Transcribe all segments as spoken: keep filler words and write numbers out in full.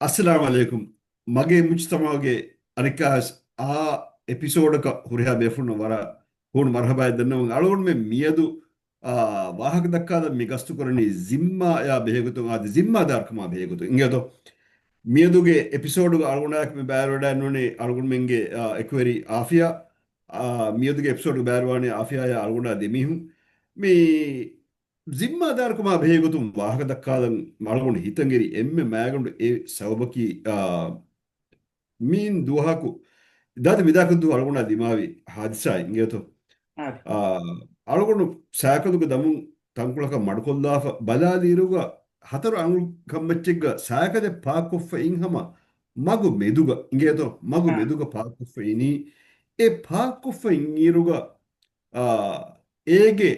އައްސަލާމު ޢަލައިކުމް. މަގޭ މުޖްތަމަޢުގެ އަނެއްކާވެސް އާ އެޕިސޯޑަކަށް ހުރިހާ ބޭފުޅުންނަށް ވަރަށް ހޫނު މަރުޙަބާއެއް ދަންނަވަން. އަޅުގަނޑުމެން މިއަދު، އާ، ވާހަކަ ދައްކާލަން މި ގަސްތު ކުރަނީ ޒިންމާއާ ބެހޭގޮތުން، އާދެ، ޒިންމާދާރުކަމާ ބެހޭގޮތުން. އިނގޭތޯ؟ މިއަދުގެ އެޕިސޯޑުގަ އަޅުގަނޑާއެކު މި ބައިވެރިވެޑައިންނޫނީ އަޅުގަނޑުމެންގެ، އާ، އެކުވެރި އާފިޔާ. އާ، މިއަދުގެ އެޕިސޯޑުގަ ބައިވެރިވާނީ އާފިޔާއާ އަޅުގަނޑާ ދެމީހުން. މި ޒިންމާދާރުކަމާ ބެހޭގޮތުން ވާހަކަ ދައްކާލަން އަޅުގަނޑު ހިތަށް އެރި އެންމެ މައިގަނޑު އެ ސަބަބަކީ، އާ، މިއިން ދުވަހަކު ދާދި މިދާކު ދުވަހު އަޅުގަނޑާ ދިމާވި ހާދިސާ އިނގޭތޯ. އާ، އަޅުގަނޑު ސައިކަލުގެ ދަމުން ތަންކޮޅަކަށް މަޑުކޮށްލާފަ ބަލާލިއިރުގަ ހަތަރު އަނގު ކަންމައްޗެއްގަ ސައިކަލެއް ޕާކްކޮށްފަ އިން ހަމަ މަގު މެދުގަ އިނގޭތޯ، މަގު މެދުގަ ޕާކްކޮށްފަ އިނީ. އެ ޕާކްކޮށްފަ އިންއިރުގަ، އާ، އޭގެ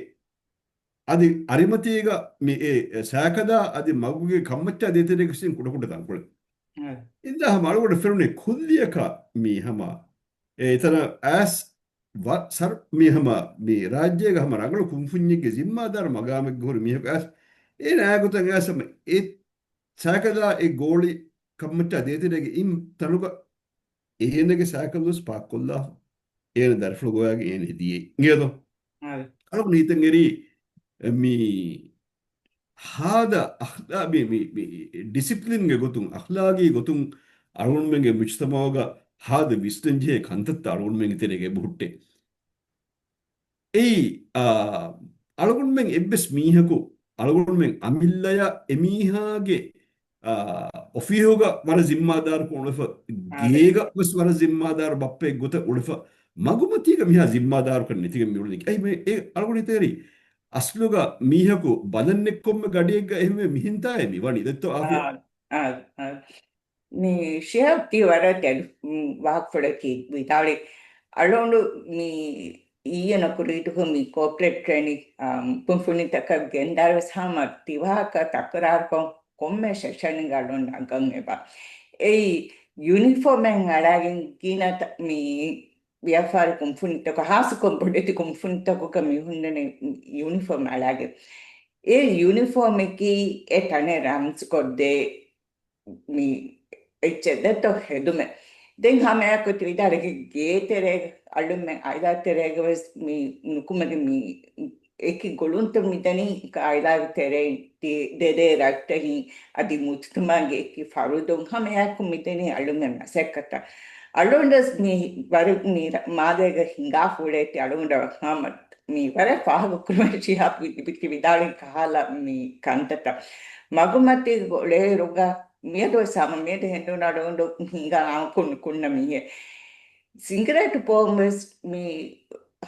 އަދި އަރިމަތީގަ މި އެ ސައިކަލާ އަދި މަގުގެ ކަންމައްޗާ ދޭތެރޭގަ ވިސްނި ކުޑަކުޑަ ތަންކޮޅެއް. އިންދާ ހަމަ އަޅުގަނޑަށް ފެނުނީ ކުއްލިއަކަށް މީ ހަމަ އެ އެތަނަށް އައިސް ވަ-، ސަރ-، މީ ހަމަ މި ރާއްޖޭގަ ހަމަ ރަނގަޅު ކުންފުންޏެއްގެ ޒިންމާދާރު މަގާމެއްގަ ހުރި މީހަކު އައިސް އޭނަ އާގޮތަށް އައިސް ހަމަ އެ ސައިކަލާ އެ ގޯޅި ކަންމައްޗާ ދޭތެރޭގަ އިން ތަނުގަ އޭނަގެ ސައިކަލްވެސް ޕާކްކޮށްލާފަ އޭނަ ދަރިފުޅު ގޮވާގެން އޭނަ ހެދިޔޭ. އިނގޭތޯ؟ އަޅުގަނޑު ހިތަށް އެރީ މި ހާދަ އަޚްލާ-، މި، މި، މި ޑިސިޕްލިންގެ ގޮތުން، އަޚްލާގީ ގޮތުން އަޅުގަނޑުމެންގެ މުޖްތަމަޢުގަ ހާދަ ވިސްނަންޖެހޭ ކަންތައްތައް އަޅުގަނޑުމެންގެ ތެރޭގަ އެބަހުއްޓޭ. އެއީ، އާ، އަޅުގަނޑުމެން އެއްވެސް މީހަކު، އަޅުގަނޑުމެން އަމިއްލަޔަށް އެމީހާގެ، އާ، އޮފީހުގަ ވަރަށް ޒިންމާދާރުކަން އުޅެފަ، ގޭގަ ވެސް ވަރަށް ޒިންމާދާރު ބައްޕައެއް ގޮތަށް އުޅެފަ، މަގުމަތީގަ މިހާ ޒިންމާދާރުކަން ނެތިގެން މިއުޅެނީ. އެ، އެ އަޅުގަނޑު ހިތަށް އެރީ، އަސްލުގަ މީހަކު ބަލަން އެއްކޮށްމެ ގަޑިއެއްގަ އެހެންވެ މިހެންތާއޭ މި ވަނީ. ދެއްތޯ އާފިޔާ؟ އާ، އާ، އާ. މި ޝިހާބް ތި ވަރަށް ދެން، މް، ވާހަކަފުޅަކީ ވިދާޅުވި. އަޅުގަނޑު މި އިއްޔެ ނުކުރީ ދުވަހު މި ކޯޕަރޭޓް ޓްރެއިނިން، އާ، ކުންފުނިތަކަށް ގެންދާއިރުވެސް ހަމަ ތި ވާހަކަ ތަކުރާރުކޮށް ކޮންމެ ސެޝަނެއްގަ އަޅުގަނޑު ނަގަން އެބަ. އެއީ ޔުނިފޯމެއް އަޅާގެން ގިނަ ތަ-، މި ވިޔަފާރި ކުންފުނިތަކު، ހާއްސަކޮށް ބޮޑެތި ކުންފުނިތަކުގަ މި ހުންނަނީ ޔުނިފޯމް އަޅާގެން. އެ ޔުނިފޯމަކީ އެ ތަނެއް ރަމްޒުކޮށްދޭ މި އެއްޗެއް ދެއްތޯ ހެދުމެއް. ދެން ހަމައެއާއެކު ތި ވިދާޅުވި ގޭތެރޭ އަޅުމެން އައިލާތެރޭގަ ވެސް މި ނުކުމެގެން މި އެކި ގުޅުންތައް މިދަނީ އައިލާގެ ތެރެއިން ތި ދެދޭ ރަށްތަކުން އަދި މުޖުތަމަޢުގެ އެކި ފަރުދުން ހަމައެއާއެކު މިދަނީ އަޅުމެން މަސައްކަތަށް. އަޅުގަނޑަސް މި ވަރު މި ރަ-، މާލޭގަ ހިނގާފަ އުޅޭތީ އަޅުގަނޑަށް ހަމަ މި ވަރަށް ފާހަގަކުރުމަށް ޝިހާބް ވި-، ވި-، ވިދާޅުވި ކަހަލަ މި ކަންތައްތައް. މަގުމަތީގަ އުޅޭއިރުގަ މިއަދުވެސް ހަމަ މިއަދު ހެނދުނު އަޅުގަނޑު ހިނގާ އާނކުން ކުންނަ މީހެއް. ސިނގިރޭޓް ބޯންވެސް މި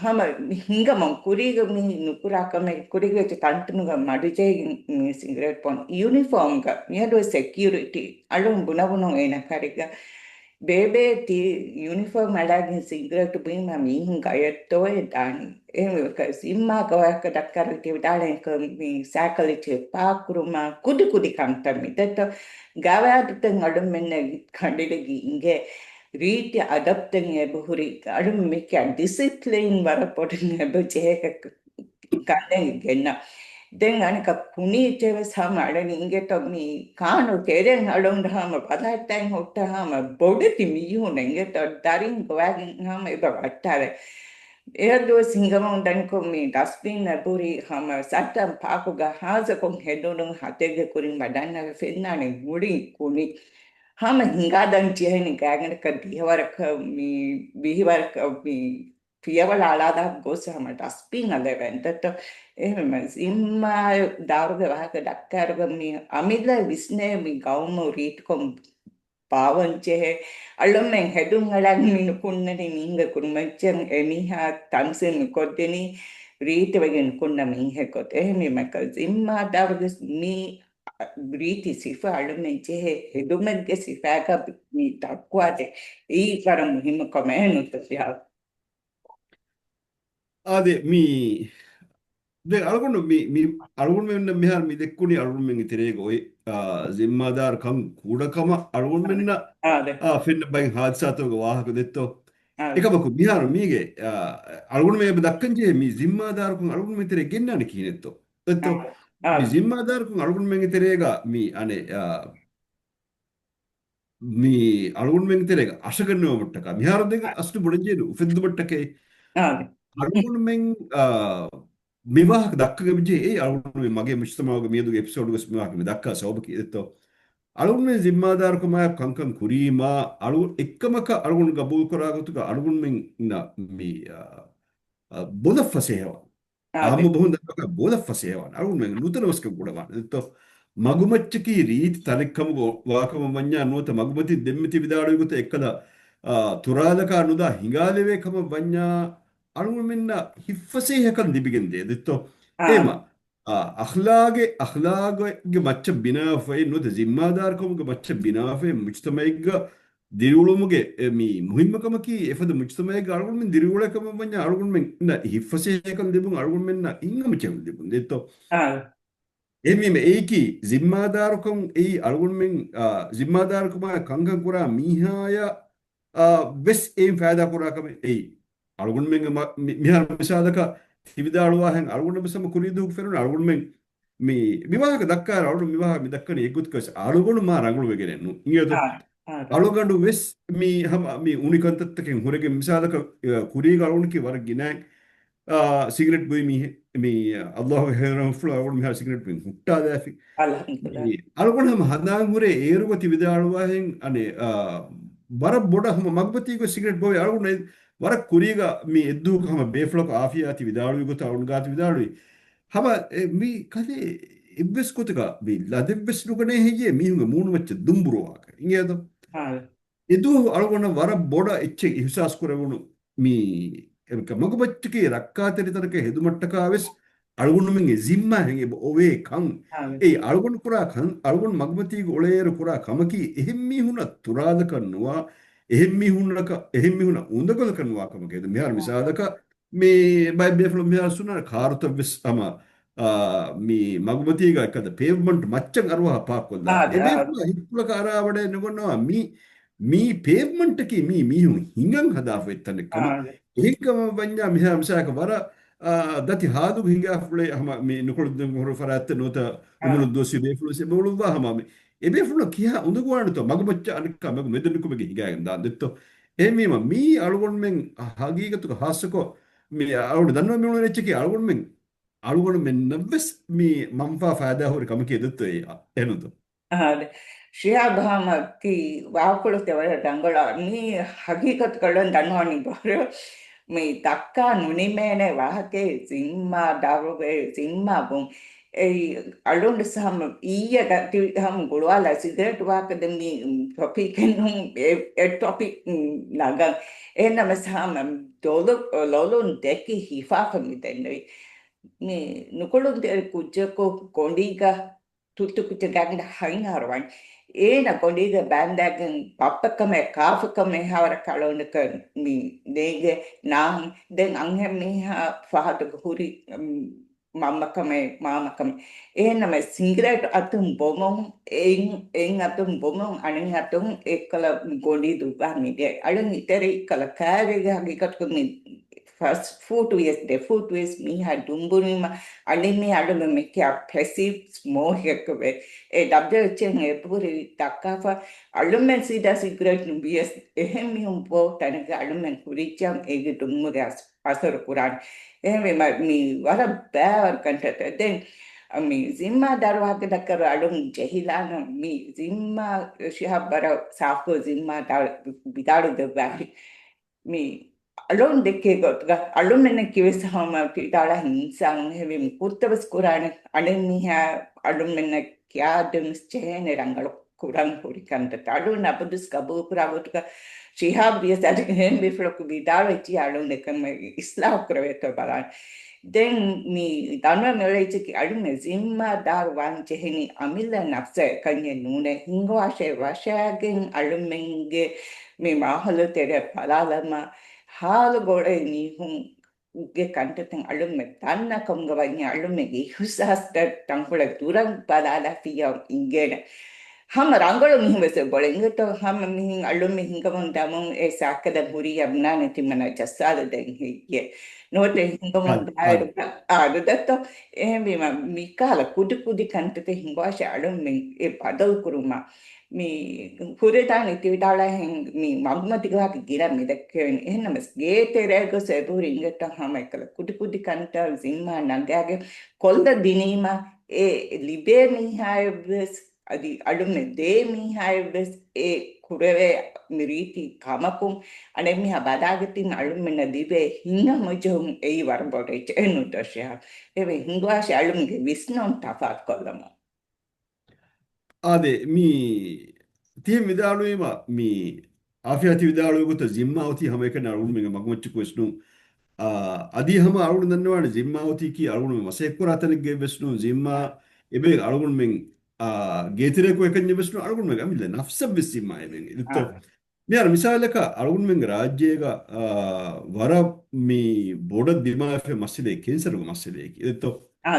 ހަމަ މި ހިނގަމުން ކުރީގަ މި ނުކުރާ ކަމެއް ކުރިގެ ތަންތަނުގަ މަޑުޖެހިގެން މި ސިނގިރޭޓް ބޯން. ޔުނިފޯމްގަ މިއަދުވެސް ސެކިއުރިޓީ އަޅުން ބުނަބުނު އޭނަ ކަރިގަ ބޭބޭ ތި ޔުނިފޯމް އަޅާގެން ސިނގިރޭޓު ބުއިމަ މީހުން ގަޔަށް ދޯއެ ދާނީ. އެހެންވެ ޒިންމާގަ ވާހަކަ ދައްކާރު ތި ވިދާޅެންކަ މި ސައިކަލެއް ޕާކް ކުރުމާ ކުދި ކުދި ކަންތައް މި ދެއްތޯ. ގާވާދުތައް އަޅުމެންނަށް ކަނޑިޑެގި އިނގޭ ރީތި އަދަބްތައް އެބަހުރި އަޅުމެން މިކަ ޑިސިޕްލިން ވަރަށް ބޮޑަށް އެބަ ޖެހޭ ކަންނޭނގެ ގެންނަ. ދެން އަނެކަ ކުނިއެއްޗެއް ވެސް ހަމަ އަޅަނީ އިނގޭތޯ މި ކާނު ތެރެއިން އަޅުން ހަމަ ބަލަހައްޓައިން ހުއްޓަ ހަމަ ބޮޑެތި މީހުން އިނގޭތޯ ދަރިން ގޮވާގެން ހަމަ އެބަ ވައްޓާލެ. އެއަށް ދުވަސް ހިނގަމުން ދަނިކޮށް މި ޑަސްބިން އެބުރި ހަމަ ސައްތަން ޕާކުގަ ހާއްސަކޮށް ހެނދުނު ހަތެއްގެ ކުރިން ވަޑަންނަގެ ފެންނާނެ މުޅި ކުނި. ހަމަ ހިނގާދަން ޖެހެނީ ގާތްގަނޑަކަށް ދިހަވަރަކަށް މި ވިހިވަރަކަށް މި ފިޔަވަޅަށް އަޅާލާ ގޮސް ހަމަ ޑަސްބިން އަލެވެން ދެއްތޯ. އެހެންވެ ޒިންމާ ދާރުގެ ވާހަކަ ދައްކާރުގަ މި އަމިއްލަ ވިސްނޭ މި ގައުމު ރީތިކޮށް ބާވަން ޖެހޭ. އަޅުމެން ހެދުން އަޅަން މި ނުކުންނަނީ މީހުންގެ ކުރިމައްޗަށް އެމީހާ ތަންޒީމް ނުކޮށްދެނީ ރީތިވެގެން ނުކުންނަ މީހެއް ގޮތަށް. އެހެންވީމަ ޒިންމާ ދާރުގެ މި ރީތި ސިފަ އަޅުމެން ޖެހޭ ހެދުމެއްގެ ސިފައިގަ މި ދައްކުވާދޭ. އެއީ ވަރަށް މުހިއްމު ކަމެއް ނުތަ ޝިހާބް. އާދެ، މި، ދެ އަޅުގަނޑު މި، މި އަޅުގަނޑުމެންނަށް މިހާރު މި ދެއްކުނީ އަޅުގަނޑުމެންގެ ތެރޭގަ އޮތް، އާ، ޒިންމާދާރު ކަން ކުޑަކަމަށް އަޅުގަނޑުމެންނަށް، އާދެ. އާ، ފެންނަ ބައި ހާދިސާތަކުގެ ވާހަކަ ދެއްތޯ. އާދެ. އެކަމަކު މިހާރު މީގެ، އާ، އަޅުގަނޑުމެން އެބަ ދައްކަން ޖެހޭ މި ޒިންމާދާރުކަން އަޅުގަނޑުމެން ތެރޭ ގެންނާނެ ކިހިނެއްތޯ؟ ދެއްތޯ؟ އާދެ. މި ޒިންމާދާރުކަން އަޅުގަނޑުމެންގެ ތެރޭގަ މި އަނެއް، އާ، މި އަޅުގަނޑުމެން ތެރޭގަ އަށަގަންނަވަމަށްޓަކާ، މިހާރު ދެން އަސްލު ބުނެ ޖެހޭ އުފެއްދުމަށްޓަކައި އާ. އަޅުގަނޑުމެން، އާ، މި ވާހަކަ ދައްކަގެން ޖެހޭ އެއީ އަޅުގަނޑުމެން މަގޭ މުޖްތަމައުގެ މިއަދުގެ އެޕިސޯޑުގަސް މި ވާހަކަ މި ދައްކާ ސަބަބަކީ އެއްތޯ. އަޅުގަނޑުމެން ޒިންމާދާރުކަމާއެކު ކަންކަން ކުރީމާ، އަޅު އެއްކަމަކަށް އަޅުގަނޑު ގަބޫލުކުރާ ގޮތުގަ އަޅުގަނޑުމެންނަށް މި، އާ، އާ، ބޮލަށް ފަސޭހަވާނެ. އާދެ. އާއްމު ބަހުން ދައްކާ ބޮލަށް ފަސޭހަވާނެ. އަޅުގަނޑުމެން ނުތަނަވަސްކަން ކުޑަވާނެ. ދެއްތޯ، މަގުމައްޗަކީ ރީތި ތަނެއްކަމުގަ ވާކަމަށް ވަންޏާ ނުވަތަ މަގުމަތިން ދެންމެ ތި ވިދާޅުވި ގޮތަށް އެއްކަލަ، އާ، ތުރާލަކާ ނުދާ ހިނގާލެވޭ ކަމަށް ވަންޏާ އަޅުގަނޑުމެންނަށް ހިތްފަސޭހަކަން ލިބިގެން ދޭ. ދެއްތޯ، އާ. އޭމަ، އާ، އަޚްލާގެ، އަޚްލާގެ މައްޗަށް ބިނާވެފައި ނުވަތަ ޒިންމާދާރުކަމުގެ މައްޗަށް ބިނާވެފައި މުޖްތަމައެއްގަ ދިރިއުޅުމުގެ އެ މި މުހިއްމުކަމަކީ، އެފަދަ މުޖްތަމައެއްގަ އަޅުގަނޑުމެން ދިރިއުޅޭ ކަމަށް ވަންޏާ އަޅުގަނޑުމެންނަށް ހިތްފަސޭހަކަން ލިބުން، އަޅުގަނޑުމެންނަށް ހިތްހަމަޖެހުން ލިބުން ދެއްތޯ. އާ. އެހެންވީމަ އެއީކީ ޒިންމާދާރުކަން އެއީ އަޅުގަނޑުމެން، އާ، ޒިންމާދާރުކަމާއެކު ކަންކަން ކުރާ މީހާޔަށް، އާ، ވެސް އެއިން ފައިދާ ކުރާ ކަމެއް އެއީ. އަޅުގަނޑުމެންގެ މަ-، މި-، މިހާރު މިސާލަކަށް ތި ވިދާޅުވާހެން އަޅުގަނޑަށް ވެސް ހަމަ ކުރީ ދުވަހު ފެނުނު އަޅުގަނޑުމެން މި، މި ވާހަކަ ދައްކާ އަޅުގަނޑު މި ވާހަކަ މި ދައްކަނީ އެއްގޮތަކަށް ވެސް އަޅުގަނޑު މާ ރަނގަޅުވެގެނެއް ނޫން. އިނގޭތޯ؟ އާ، އާ. އަޅުގަނޑު ވެސް މި ހަމަ މި އުނި ކަންތައްތަކެއް ހުރެގެން މިސާލަކަށް، އަ، ކުރީގަ އަޅުގަނޑަކީ ވަރަށް ގިނައިން، އާ، ސިގްރެޓް ބުއި މީހެއް. މި އައްލާހުގެ ހެޔޮ ރަހުމަތްފުޅު އަޅުގަނޑު މިހާރު ސިގްރެޓް ބުއިން ހުއްޓާލާފި. އަލްޙަމްދުލިއްލާހް. މި އަޅުގަނޑު ހަމަ ހަނދާން ހުރޭ އޭރުގަ ތި ވިދާޅުވާހެން އަނެއް، އާ، ވަރަށް ބޮޑަށް ހަމަ މަގުމަތީގަ ސިގްރެޓް ބޮވޭ އަޅުގަނޑު ވަރަށް ކުރީގަ މި އެއްދުވަހަކު ހަމަ ބޭފުޅަކު އާފިޔާ ތި ވިދާޅުވި ގޮތަށް އަޅުގަނޑު ގާތު ވިދާޅުވި. ހަމަ އެ މި ކަލޭ އެއްވެސް ގޮތަކަށް މި ލަދެއްވެސް ނުގަނޭ ހެއްޔޭ މީހުންގެ މޫނުމައްޗަށް ދުނބުރުވާކަށް. އިނގޭތޯ؟ އާ. އެދުވަހު އަޅުގަނޑަށް ވަރަށް ބޮޑަށް އެއްޗެއް އިހުސާސް ކުރެވުނު މި އެ މަގުމައްޗަކީ ރައްކާތެރި ތަނަކަށް ހެދުމަށްޓަކާ ވެސް އަޅުގަނޑުމެންގެ ޒިންމާ ހެނގެ އޮވޭ ކަން. އާ. އެއީ އަޅުގަނޑު ކުރާ ކަން، އަޅުގަނޑު މަގުމަތީގަ އުޅޭއިރު ކުރާ ކަމަކީ އެހެން މީހުންނަށް ތުރާލަކަށް ނުވާ، އެހެން މީހުންނަކަށް، އެހެން މީހުންނަށް އުނދަގުލަކަށް ނުވާ ކަމަކީ. މިހާރު މިސާލަކަށް މި ބައެއް ބޭފުޅުން މިހާރު ސުންނަ ކާރުތައް ވެސް ހަމަ، އާ، މި މަގުމަތީގަ އެކަދަ ޕޭވްމަންޓް މައްޗަށް އަރުވާ ޕާކް ކޮށްލާ. އާ، އެ ބޭފުޅާ ހިތްޕުޅަކަށް އަރާ ވަޑައެއް ނުގަންނަވާ. މި، މި ޕޭވްމަންޓަކީ މީ މީހުން ހިނގަން ހަދާފަ އޮތް ތަނެއް ކަމަށް. އާ. އެހެން ކަމަށް ވަންޏާ މިހާ މިސާލަކަށް ވަރަށް، އާ، ދަތި ހާލުގަ ހިނގާފުޅޭ ހަމަ މި ނުކުޅެދުން ހުރި ފަރާތްތައް ނުވަތަ އާ. އުމުރުން ދުވަސްވީ ބޭފުޅުން އެބަ އުޅުއްވާ ހަމަ މި އެބޭފުޅުން ކިހާ އުނދަގޫވާނެތޯ މަގުމައްޗަށް އަނެއްކާ މަގު މެދު ނުކުމެގެން ހިނގާގެން ދާން ދެއްތޯ. އެހެންވީމަ މީ އަޅުގަނޑުމެން ހަގީގަތުގަ ހާއްސަކޮށް މި އަޅުގަނޑު ދަންނަވަން މިއުޅެނީ އެއްޗަކީ އަޅުގަނޑުމެން، އަޅުގަނޑުމެންނަށްވެސް މި މަންފާ ފައިދާ ހުރި ކަމަކީ ދެއްތޯ އެއީ އެހެންތޯ؟ އާދެ. ޝިހާބް އަހްމަދު ތި ވާކުޅު ތެވަރަށް ރަނގަޅަށް މީ ހަގީގަތުގަ ދަންނަވަނީ ބޮޑު މި ދައްކާ ނުނިމޭނެ ވާހަކައެއް ޒިންމާ ދާރުވެ ޒިންމާ ބުން. އެއީ އަޅުގަނޑު ހަމަ އިއްޔެ ދަތި ހަމަ ގުޅުވާލާ ސިގްރެޓް ވާހަކަ ދެން މި ޓޮޕިކެއް ނޫން އެ، އެ ޓޮޕިކް ނަގަން. އެހެންނަމަވެސް ހަމަ ދޮލު، ލޮލުން ދެކި ހިފާފަ މި ދެންނެވި. މި ނުކުޅުންތެރި ކުއްޖަކު ގޮނޑީގަ ތުއްތު ކުއްޖެއް ގާތްގަނޑަށް ހަތް އަހަރު ވަން. އޭނަ ގޮނޑީގަ ބައިންދާގެން ބައްޕަކަމެއް ކާފަކަމެއް ހާވަރަކަށް އަޅުގަނޑަކަށް މި ނޭނގެ ނާހުން. ދެން އަންހެން މީހާ ފަހަތުގަ ހުރި، މް، މަންމަކަމެއް މާމަކަމެއް. އެހެންނަމަވެސް ސިނގިރޭޓް އަތުން ބޮމުން، އެއިން، އެއިން އަތުން ބޮމުން، އަނެއް އަތުން އެއްކަލަ ގޮނޑީ ދުއްވާ މިދިޔަ. އަޅުން އިތަރެއް ކަލަ ކާރެއްގެ ހަގީގަތުގަ މި ފަސް ފޫޓު ވިޔަސް ދެ ފޫޓު ވިޔަސް މީހާ ދުނބުރީމަ އަނެއް މީހާ އަޅުގަނޑު މި ކިޔާ ޕެސިވް ސްމޯކަކަށް ވޭ. އެ ޑަބްލިއުއެޗްއޭން އެބަހުރި ދައްކާފަ އަޅުމެން ސީދާ ސިގްރެޓް ނުބިޔަސް އެހެން މީހުން ބޯ ތަނެއްގަ އަޅުމެން ކުރިއްޖަން އޭގެ ދުންމުގެ އަސް-، އަސަރު ކުރާނެ. އެހެންވީމަ މި ވަރަށް ބައިވަރު ކަންތައްތައް. ދެން މި ޒިންމާ ދާރު ވާހަކަ ދައްކާއިރު އަޅުން ޖެހިލާނަން މި ޒިންމާ ޝިހާބް ވަރަށް ސާފުކޮށް ޒިންމާ ދާ-، ވިދާޅު ދެއްވާފި. މި އަޅުން ދެއްކޭ ގޮތުގަ އަޅުމެންނަކީ ވެސް ހަމަ ވިދާޅުވާ އިންސާނުން ހެވި މި ކުށްތައް ވެސް ކުރާނެ. އަނެއް މީހާ އަޅުމެންނަށް ކިޔާދޭން ވެސް ޖެހޭނެ ރަނގަޅު ކުރަން ހުރި ކަންތައް. އަޅުން އަބަދުވެސް ގަބޫލު ކުރާ ގޮތުގަ ޝިހާބް ވިޔަސް އަދި އެހެން ބޭފުޅަކު ވިދާޅުވެއްޖި އަޅުން އެކަމެއް އިސްލާހު ކުރެވޭތޯ ބަލާނެ. ދެން މި ދަންނަވަން މިއުޅޭ އެއްޗަކީ އަޅުމެން ޒިންމާ ދާރު ވާން ޖެހެނީ އަމިއްލަ ނަފްސަށް އެކަންޏެއް ނޫނޭ. ހިނގުވާށޭ ވަށައިގެން އަޅުމެންގެ މި މާހައުލު ތެރެއަށް ބަލާލަމާ، ހާލު ގޮޅޭ މީހުންގެ ކަންތައްތައް އަޅުމެން ދަންނަ ކަމުގަ ވަންޏާ އަޅުމެންގެ އިހުސާސްތައް ތަންކޮޅެއް ދުރަށް ބަލާލާފިއްޔާ އިނގޭނެ. ހަމަ ރަނގަޅު މީހުން ވެސް އެބަ އޮޅެން އިނގޭތޯ. ހަމަ މިހެން އަޅުން މި ހިނގަމުން ދަމުން އެ ސާކަލަ ހުރިޔާ ބުނާނެ ތިމަންނަ ޖައްސާލަދޭން ހެއްޔޭ. ނުވަތަ ހިނގަމުން އާ، ދާއިރު އާ. އާދަދަތޯ. އެހެންވީމަ މިކަހަލަ ކުދި ކުދި ކަންތައްތައް ހިނގުވާށޭ އަޅުން މި އެ ބަދަލު ކުރުމަށް. މި ހުރެދާނެ ތިވިދާޅާހެން މި މަގުމަތިގަ ވާހަކަ ގިނަ މި ދެއްކެވެނީ. އެހެންނަމަވެސް ގޭތެރޭގަ އެބަހުރި އިނގޭތޯ ހަމައެކަލަ ކުދިކުދި ކަންތައް ޒިންމާ ނަގާގެން ކޮށްލަ ދިނީމަ އެ ލިބޭ މީހާއެއްވެސް އަދި އަޅުމެ ދޭ މީހާއެއްވެސް އެ ކުރެވޭ މި ރީތި ކަމަކުން އަނެއްމީހާ ބަލާގަތީމަ އަޅުމެންނަށް ލިބޭ ހިތްހަމަޖެހުން އެއީ ވަރަށް ބޮޑު އެއްޗެއް ނޫންތޯ ޝިހާބް؟ އެވެ ހިނގުވާށި އަޅުމެންގެ ވިސްނުން ތަފާތުކޮށްލަމުން. އާދެ، މީ ތިހެން ވިދާޅުވީމަ، މީ އާފިޔާ ތި ވިދާޅުވި ގޮތަށް ޒިންމާ އޮތީ ހަމައެކަނި އަޅުގަނޑުމެންގެ މަގުމައްޗަކު ވެސް ނޫން. އާ، އަދި ހަމަ އަޅުގަނޑު ދަންނަވާނެ ޒިންމާ އޮތީކީ އަޅުގަނޑުމެން މަސައްކަތްކުރާ ތަނެއްގެ ވެސް ނޫން ޒިންމާ. އާ. އެބަ އަޅުގަނޑުމެން، އާ، ގޭތެރެއަކު އެކަންޏެއް ވެސް ނޫން އަޅުގަނޑުމެން އަމިއްލަ ނަފްސަށް ވެސް ޒިންމާ އެބައިން. އެދެއްތޯ؟ އާ. މިހާރު މިސާލަކަށް އަޅުގަނޑުމެންގެ ރާއްޖޭގަ، އާ، ވަރަށް މި ބޮޑަށް ދިމާވެފަ މައްސަލައެއް ކެންސަރުގެ މައްސަލައެކޭ. އެދެއްތޯ؟ އާ.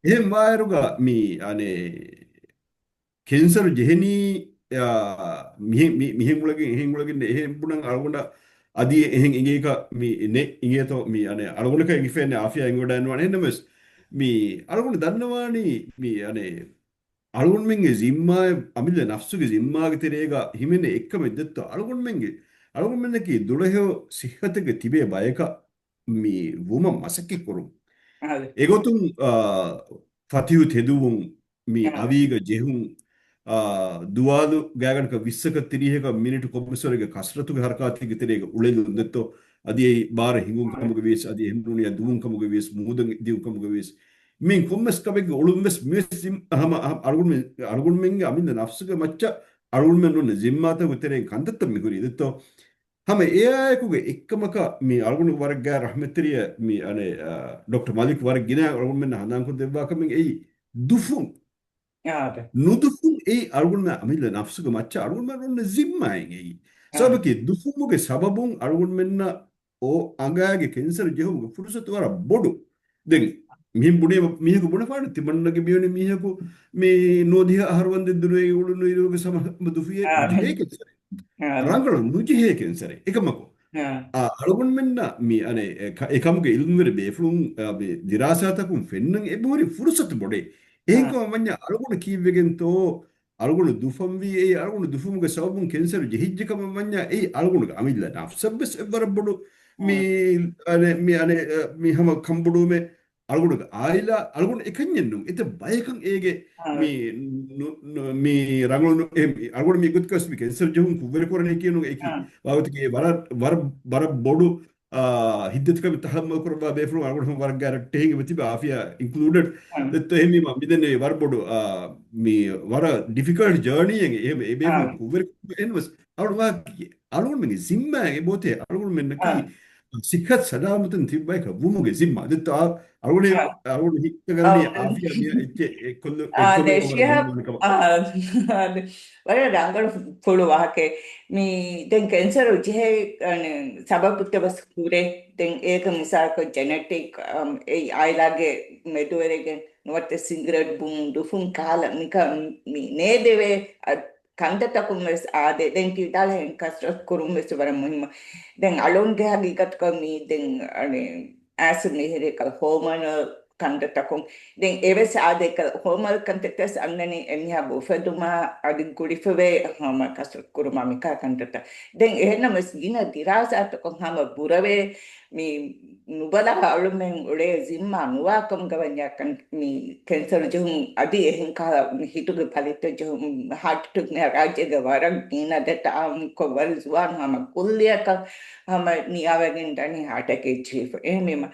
އެހެން ވާއިރުގަ މި، އަނެއް، ކެންސަރު ޖެހެނީ، އާ، މިހެން، މި، މިހެން އުޅެގެން، އެހެން އުޅެގެން، އެހެން ބުނަން އަޅުގަނޑަށް އަދި އެހެން އެނގޭކަށް މި ނެ، އިނގޭތޯ މި، އަނެއް، އަޅުގަނޑަކަށް އެނގިފައެއް ނެ އާފިޔާ އެނގިވަޑައިންވާނެ. އެހެންނަމަވެސް މި އަޅުގަނޑު ދަންނަވާނީ މި، އަނެއް، އަޅުގަނޑުމެންގެ ޒިންމާއެއް، އަމިއްލަ ނަފްސުގެ ޒިންމާގެ ތެރޭގަ ހިމެނޭ އެއްކަމެއް ދެއްތޯ، އަޅުގަނޑުމެންގެ، އަޅުގަނޑުމެންނަކީ ދުޅަހެޔޮ ސިއްހަތެއްގަ ތިބޭ ބަޔަކަށް މި ވުމަށް މަސައްކަތް ކުރުން. އާދެ. އެގޮތުން، އާ، ފަތިހު ތެދުވުން، މި އާ. އަވީގަ ޖެހުން، އާ، ދުވާލު ގާތްގަނޑަކަށް ވިއްސަކަށް ތިރީހަކަށް މިނިޓު ކޮންމެސްވަރެއްގެ ކަސްރަތުގެ ހަރަކާތެއްގެ ތެރޭގަ އުޅެލުން ދެއްތޯ، އަދި އެއީ ބާރަށް ހިނގުން އާ. ކަމުގަ ވިޔަސް، އަދި އެހެންނޫނިއްޔާ ދުވުން ކަމުގަ ވިޔަސް، މޫދަށް ދިއުން ކަމުގަ ވިޔަސް، މި ކޮންމެސް ކަމެއްގެ އުޅުން ވެސް މިވެސް ޒިން-، ހަމަ، ހަމަ އަޅުގަނޑުމެން، އަޅުގަނޑުމެންގެ އަމިއްލަ ނަފްސުގެ މައްޗަށް އަޅުގަނޑުމެން އޮންނަ ޒިންމާތަކުގެ ތެރެއިން ކަންތައްތައް މި ހުރީ ދެއްތޯ. ހަމަ އެއާއެކުގެ އެއްކަމަކަށް މި އަޅުގަނޑު ވަރަށް ގާތް ރަޙްމަތްތެރިޔާ މި އަނެއް، އާ، ޑޮކްޓަރ މަލިކް ވަރަށް ގިނަ އަޅުގަނޑުމެންނަށް ހަނދާންކޮށްދެއްވާ ކަމެއް އެއީ ދުފުން. އާދެ. ނުދުފުން އެއީ އަޅުގަނޑުމެން އަމިއްލަ ނަފްސުގެ މައްޗަށް އަޅުގަނޑުމެން އޮންނަ ޒިންމާއެއް އެއީ. އާ. ސަބަބަކީ ދުފުމުގެ ސަބަބުން އަޅުގަނޑުމެންނަށް އޯ އަނގައިގެ ކެންސަރު ޖެހުމުގެ ފުރުސަތު ވަރަށް ބޮޑު. ދެން މިހެން ބުނީ މީހަކު ބުނެފާނެ ތިމަންނަގެ މިވެނި މީހަކު މި ނުވަދިހަ އަހަރު ވަންދެން ދުރުވެ އުޅުނު އިރުގެ ސަމަ ދުފިޔެ އާ. ޖެހޭ ކެންސަރެއް. އާ. ރަނގަޅު ނުޖެހޭ ކެންސަރެއް. އެކަމަކު. އާ. އާ، އަޅުގަނޑުމެންނަށް މި އަނެއް އެ ކަ-، އެ ކަމުގެ އިލްމުވެރި ބޭފުޅުން، އާ، މި ދިރާސާތަކުން ފެންނަން އެބަހުރި ފުރުސަތު ބޮޑޭ. އާ. އެހެންކަމަށް ވަންޏާ އަޅުގަނޑު ކީއްވެގެންތޯ އަޅުގަނޑު ދުފަންވީ އެއީ އަޅުގަނޑު ދުފުމުގެ ސަބަބުން ކެންސަރު ޖެހިއްޖެ ކަމަށް ވަންޏާ އެއީ އަޅުގަނޑުގެ އަމިއްލަ ނަފްސަށްވެސް އެއްވަރަށް ބޮޑު މި އާ. އަނެއް، މި އަނެއް، އަ، މި ހަމަ ކަންބޮޑުވުމެއް އަޅުގަނޑުގެ އާއިލާ، އަޅުގަނޑު އެކަންޏެއް ނޫން. އެތައް ބަޔަކަށް އޭގެ އާ. މި ނު-، ނު-، މި ރަނގަޅު ނު-، އެ، މި އަޅުގަނޑު މި ގޮތަކަސް މި ކެންސަރު ޖެހުން ކުށްވެރި ކުރަނީ ކިޔަނު އެކި އާ. ވާގޮތަކީ ވަރަށް، ވަރަށް، ވަރަށް ބޮޑު، އާ، ހިތްދަތިކަމެއް ތަޙައްމަލް ކުރައްވާ ބޭފުޅުން އަޅުގަނޑު ހަމަ ވަރަށް ގާތް ރައްޓެހިން އެބަ ތިބެ އާފިޔާ އިންކްލޫޑެޑް. އާ. ދެއްތޯ އެހެންވީމަ މިދެންނެވި ވަރަށް ބޮޑު، އާ، މި ވަރަށް ޑިފިކަލްޓް ޖާނީއެއް އެހެން އެ ބޭފުޅުން އާ. ކުށްވެރި އެހެންވެސް އަޅުގަނޑުމެންގެ ޒިންމާއެއް އެބައޮތޭ އަޅުގަނޑުމެންނަކީ އާ. ސިއްހަތު ސަލާމަތުން ތިބި ބަޔަކަށް ވުމުގެ ޒިންމާ. ދެއްތޯ އަޅުގަނޑު، އާ. އަޅުގަނޑު ހިތަށް އަރަނީ އާ. އާފިޔާ މިޔާ އެއްޗެއް އެއްކޮށްލު-، އާ، އެއްކޮށްލުމުގެ ޝިހާބް، ވަރަށް އާ، އާ، ވަރަށް ރަނގަޅު ފުޅު ވާހަކައެއް. މި ދެން ކެންސަރު ޖެހޭ، އަނެ، ސަބަބުތައް ވެސް ހުރޭ. ދެން އޭގެ މިސާލަކަށް ޖެނެޓިކް، އަމް، އެއީ އާއިލާގެ މެދުވެރިގެން ނުވަތަ ސިނގިރޭޓް ބުން ދުފުން ކާލަ މިކަ-، މި ނޭދެވޭ، އަ، ކަންތައްތަކުން ވެސް އާދޭ. ދެން ތި ވިދާޅުވިހެން ކަސްރަތު ކުރުން ވެސް ވަރަށް މުހިއްމު. ދެން އަޅުންގެ ހަގީގަތުގަ މީ ދެން އަނެއް އައިސް މިހިރީ ކަލަ ހޯމޯނަލް ކަންތައްތަކުން. ދެން އެވެސް އާދޭ ކަލަ ހޯމޯނަލް ކަންތައްތައް ވެސް އަންނަނީ އެމީހާ އުފެދުމާ އަދި ގުޅިފަވޭ ހަމަ ކަސްރަތު ކުރުމާ މިކާ ކަންތައްތައް. ދެން އެހެންނަމަވެސް ގިނަ ދިރާސާތަކުން ހަމަ ބުރަވޭ މި ނުބަލާ އަޅުމެން އުޅޭ ޒިންމާ ނުވާކަމުގަ ވަންޏާ ކަން-، މި ކެންސަރު ޖެހުން އަދި އެހެން ކަހަލަ މި ހިތުގެ ބަލިތައް ޖެހުން، ހާޓް އެޓެކް މި ރާއްޖޭގަ ވަރަށް ގިނަ ދެތަ އާއްމުކޮށް ވަރަށް ޒުވާން ހަމަ ކުއްލިއަކަށް ހަމަ ނިޔާވެގެން ދަނީ ހާޓް އެޓެކެއް ޖެހިފަ. އެހެންވީމަ،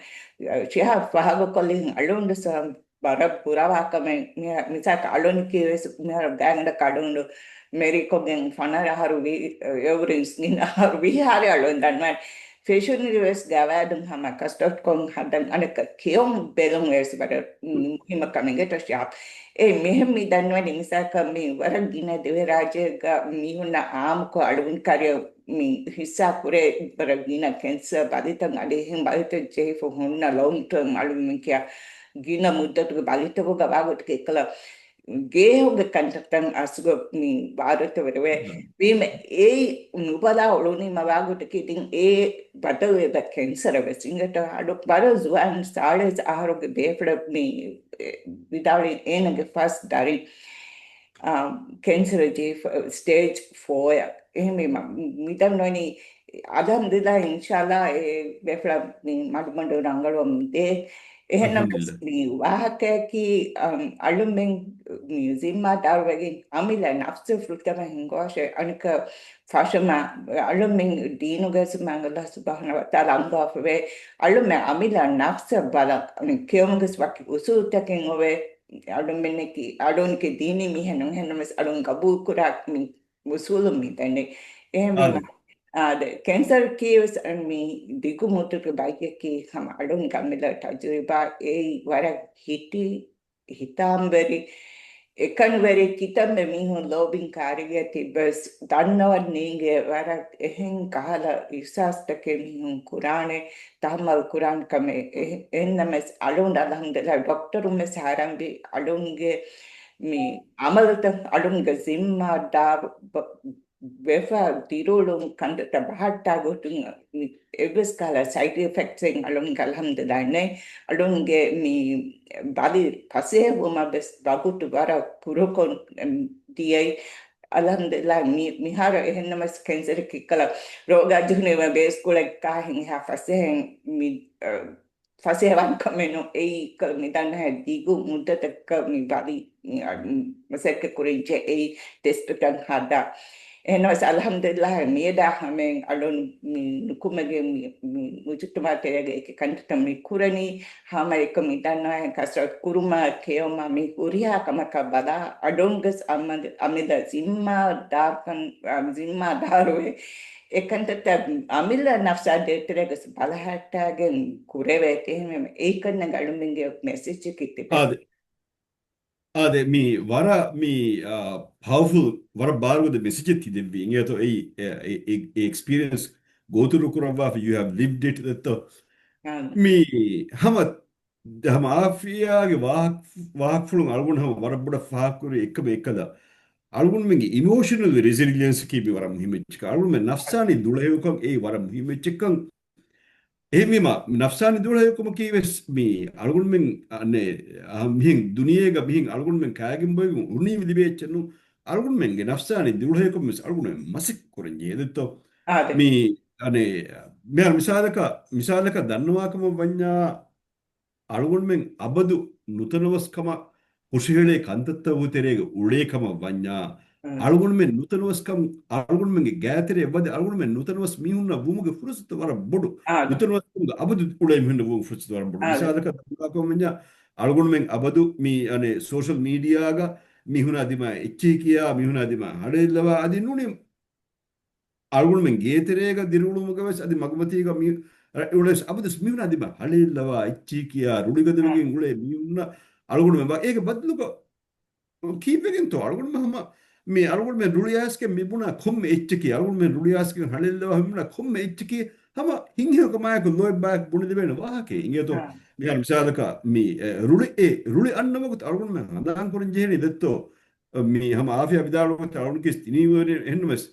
ޝިހާބް ފާހަގަކޮށްލި އަޅުގަނޑު ސަ-، ވަރަށް ބުރަވާ ކަމެއް. މި-، މިސާލަކަށް އަޅުން ކީވެސް މިހާރު ގާތްގަނޑަކަށް އަޅުން މެރިކޮށްގެން ފަނަރަ އަހަރު ވީ، އެވަރުން ވީހާރެ އަޅުން ދަންނަވަން. ފެޝަންގެ ވެސް ގަވާއިދުން ހަމަ ކަސްޓަރޑްކޮން ހަދަން އަނެއްކަ ކެއުން ބެލުން ވެސް ވަރަށް މުހިއްމު ކަމެއް ގެތަށި. އެ މިހެން މި ދަންނަވަނީ މިސާލަކަށް މި ވަރަށް ގިނަ ދިވެހިރާއްޖޭގަ މީހުންނަށް އާއްމުކޮށް އަޅުން ކަރިޔަށް މި ހިއްސާ ކުރޭ ވަރަށް ގިނަ ކެންސަރ ބަލިތައް އަދި އެހެން ބަލިތައް ޖެހިފަ ހުންނަ ލޮންގް ޓާމް އަޅުމެން ކިޔާ ގިނަ މުއްދަތުގެ ބަލިތަކުގަ ވާގޮތަކީ އެކަލަ ގޭހުގެ ކަންތައްތައް އަސްލު މި ވާރުތަވެރިވޭ. ވީމަ އެއީ ނުބަލާ އުޅުނީމަ ވާގޮތަކީ ދެން އެ ބަދަލުވެދާ ކެންސަރ ވެސް އިނގޭތޯ. އަޑު ވަރަށް ޒުވާން ސާޅީސް އަހަރުގެ ބޭފުޅެއް މި ވިދާޅުވި އޭނަގެ ފަސް ދަރިން. ކެންސަރ ޖީ ސްޓޭޖް ފޯ އަށް. އެހެންވީމަ، މިދަންނަވަނީ އަލްޙަމްދުލިއްލާހް، އިންޝާﷲ އެ ބޭފުޅާ މި މަޑުމަޑު ރަނގަޅުވަމުން ދޭ. އެހެންނަމަސް މި ވާހަކަޔަކީ، އަ، އަޅުމެން މި ޒިންމާދާރުވެގެން އަމިއްލަ ނަފްސު ފުރަތަމަ ހިންގުވާށޭ. އަނެކަ ފަށަމާ އަޅުމެން ދީނުގައި ސުބްޙާނަﷲ ސުބްޙާނަހޫ ވަތަޢާލާ އަންގާފަވޭ. އަޅުމެން އަމިއްލަ ނަފްސަށް ބަލަ، ކިޔަމުގެސް ވަކި އުސޫލުތަކެއް އޮވޭ. އަޅުމެންނަކީ، އަޅުންކީ ދީނީ މީހެއް ނޫން. އެހެންނަމަސް އަޅުން ގަބޫލުކުރާ މި އުސޫލު މި ދެންނެވި. އެހެންވީމަ، އާދެ، ކެންސަރ ކީވެސް މި ދިގު މުއްދަތުގެ ބައްޔަކީ ހަމަ އަޅުން ގަމިލަ ތަޖުރިބާ އެއީ ވަރަށް ހިތި ހިތާމަވެރި، އެކަނިވެރި ކިތަންމެ މީހުން ލޯބިން ކާރިގަ ތިއްބަސް ދަންނަވަން ނޭނގޭ ވަރަށް އެހެން ކަހަލަ އިޙްސާސްތަކެއް މީހުން ކުރާނެ، ތަޙައްމަލް ކުރާނެ ކަމެއް. އެ-، އެހެންނަމަސް އަޅުން އަލްޙަމްދުލިއްލާހް ޑޮކްޓަރުން ވެސް ހައިރާންވި އަޅުންގެ މި އަމަލުތައް އަޅުންގެ ޒިންމާ ދާ ބަ-، ވެފަ ދިރުއުޅުން ކަންތައްތައް ބަހައްޓާ ގޮތުން އެއްވެސް ކަހަލަ ސައިޑް އިފެކްޓްސް އެއް އަޅުން އަލްޙަމްދުލިއްލާހް ނެތް. އަޅުންގެ މި ބަލި ފަސޭހަވުމަށް ވެސް ވަގުތު ވަރަށް ކުރުކޮށް ދިޔައީ. އަލްޙަމްދުލިއްލާހް މި-، މިހާރު އެހެންނަމަސް ކެންސަރަކީ ކަލަ ރޯގާ ޖެހުނީމަ ބޭސްކޮޅެއް ކާހެން އެހާ ފަސޭހައިން މި، އަ، ފަސޭހަވާން ކަމެއް ނޫން. އެއީ ކަ-، މި ދަންނަހެ ދިގު މުއްދަތަކަށް މި ބަލި، މި، އަ، މަސައްކަތް ކުރިއްޖެ އެއީ ޓެސްޓުތައް ހަދާ. އެހެންނަމަސް އަލްޙަމްދުލިއްލާހް މިއަދާ ހަމައިން އަޅުން މި ނުކުމެގެން މި، މި މުޖުތަމަޢު ތެރޭގަ އެކި ކަންތައްތައް މި ކުރަނީ. ހަމައެކަނި މި ދަންނަވާހެން ކަސްރަތު ކުރުމާ ކެޔުމާ މި ހުރިހާ ކަމަކާ ބަލާ އަޑުންގަސް އަމަދ-، އަމިއްލަ ޒިންމާ ދާކަން، އަ، ޒިންމާ ދާރުވެ އެކަންތައްތައް އަމިއްލަ ނަފްސާ ދޭތެރޭގަސް ބަލަހައްޓާގެން ކުރެވޭތޭ. އެހެންވީމަ އެއީ ކަންނަގަ އަޅުމެންގެ މެސެޖަކީ ތިބޭ. އާދެ. އާދެ، މި ވަރަށް މި، އާ، ޕަވަރފުލް، ވަރަށް ބާރުގަދަ މެސެޖެއް ތި ދެއްވީ. އިނގޭތޯ އެއީ، އެ، އެ، އެ، އެ އެކްސްޕީރިއަންސް ގޯތުރު ކުރައްވާފަ، you have lived it ދެއްތޯ. އާދެ. މި ހަމަ ހަމަ އާފިޔާގެ ވާހަކަ-، ވާހަކަފުޅުން އަޅުގަނޑު ހަމަ ވަރަށް ބޮޑަށް ފާހަގަކުރި އެކަމެއް އެއްކަލަ، އަޅުގަނޑުމެންގެ އިމޯޝަނަލް ރެސިލިއެންސަކީ މި ވަރަށް މުހިއްމު އެއްޗަކަށް. އަޅުގަނޑުމެން ނަފްސާނީ ދުޅަހެޔޮކަން އެއީ ވަރަށް މުހިއްމު އެއްޗެއްކަން. އެހެންވީމަ، ނަފްސާނީ ދުޅަހެޔޮކަމަކީ ވެސް މި އަޅުގަނޑުމެން، އަ، މިހެން ދުނިޔޭގަ މިހެން އަޅުގަނޑުމެން ކާގެން ބޮއެގެން އުޅުނީ ލިބޭ އެއްޗެއް ނޫން. އަޅުގަނޑުމެންގެ ނަފްސާނީ ދުޅަހެޔޮކަމަށް ވެސް އަޅުގަނޑުމެން މަސައްކަތް ކުރަން ޖެހޭ ދެއްތޯ. އާދެ. މި، އަނެ، މިހާރު މިސާލަކަށް، މިސާލަކަށް ދަންނަވާކަމަށް ވަންޏާ، އަޅުގަނޑުމެން އަބަދު ނުތަނަވަސްކަމަށް ހުށަހެޅޭ ކަންތައްތައް ވަގުތު ތެރޭގަ އުޅޭ ކަމަށް ވަންޏާ، އަޅުގަނޑުމެން ނުތަނަވަސްކަން، އަޅުގަނޑުމެންގެ ގާތެރެއަށް ވަދެ އަޅުގަނޑުމެން ނުތަނަވަސް މީހުންނަށް ވުމުގެ ފުރުސަތު ވަރަށް ބޮޑު. އާދެ. ނުތަނަވަސްކަމުގަ އަބަދު އުޅޭ މީހުންނަށް ވުމުގެ ފުރުސަތު ވަރަށް ބޮޑު. އާދެ. މިސާލަކަށް ދަންނަވާކަމަށް ވަންޏާ، އަޅުގަނޑުމެން އަބަދު މި، އަނެ، ސޯޝަލް މީޑިއާގަ މީހުނާ ދިމާ އެއްޗެހި ކިޔާ، މީހުނާ ދިމާ ހަޅޭއްލަވާ އަދި ނޫނީ އަޅުގަނޑުމެން ގޭތެރޭގަ ދިރިއުޅުމުގަ ވެސް އަދި މަގުމަތީގަ މި އުޅެސް އަބަދުސް މީހުނާ ދިމާ ހަޅޭއްލަވާ އެއްޗިހި ކިޔާ ރުޅިގަދަވެގެން އުޅޭ މީހުންނަށް އަޅުގަނޑުމެން ވާ އޭގެ ބަދަލުގަ ކީއްވެގެންތޯ އަޅުގަނޑުމެން ހަމަ މި އަޅުގަނޑުމެން ރުޅިއައިސްގެން މި ބުނާ ކޮންމެ އެއްޗަކީ އަޅުގަނޑުމެން ރުޅިއައިސްގެން ހަޅޭއްލަވާ މި ބުނާ ކޮންމެ އެއްޗަކީ ހަމަ ހިތްހެޔޮކަމާއެކު ލޯތްބާއެކު ބުނެދެވޭނެ ވާހަކައެއް އިނގޭތޯ. މިހާރު މިސާލަކަށް މި، އެ، ރުޅި، އެ، ރުޅި އަންނަ ވަގުތު އަޅުގަނޑުމެން ހަނދާން ކުރަން ޖެހޭނީ ދެއްތޯ. މި ހަމަ އާފިޔާ ވިދާޅުވަތަ އަޅުގަނޑު ކިޔަސް ތިނީވެރި އެހެންނަމަސް